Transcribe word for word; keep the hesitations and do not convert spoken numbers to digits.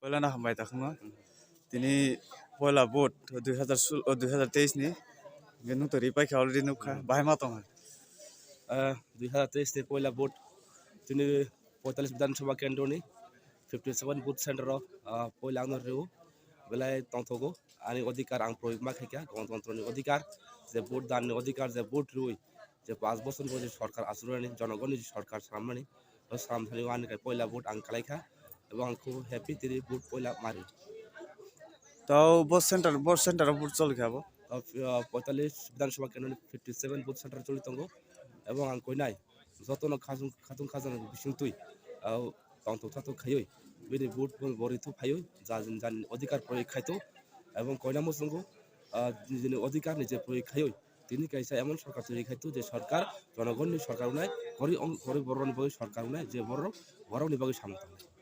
Poila no hambai takhwma. Tini poila vote dui hazar sul-, o, dui hazar teis ni. Hwnkhe nwng to ripai kha already nukha. Bahai ma tongkha. Ah, dui hazar teis ni poila vote tini poitalis Bidhan Sabha kendro ni fifty seven booth center o, ah, poila ang no rw belai tongthogo. Ani odhikar ang proyog ma khaikha, gonotontro ni odhikar, je vote dan ni odhikar, je vote rwi, je paanch bochor bo je sorkar achuknani, jonogonni je sorkar swnamnani, o swnamthani o ani khe poila vote ang kalaikha, ebong ang khub happy tini vote poila mari. To bo center, bo center o vote choli kha bo? O, ah, poitalis Bidhan Sabha kendro ni fifty seven booth center choli tongo, ebong ang koinai jotono khajung, khatung khajang bisingtwi, ah, tongthok thathok khaiwi bini vote bo borwi thok phaiwi ja-, jani odhikar proyog khaito, ebong koina muchungo, ah, nijini odhikar ni je proyog khaiwi tini kaisa emon sorkar twi khaito je sorkar jonogonni sorkar wngnai, gori-, gori borok ni bagwi sorkar wngnai je borok, borok ni bagwi samung tangnai.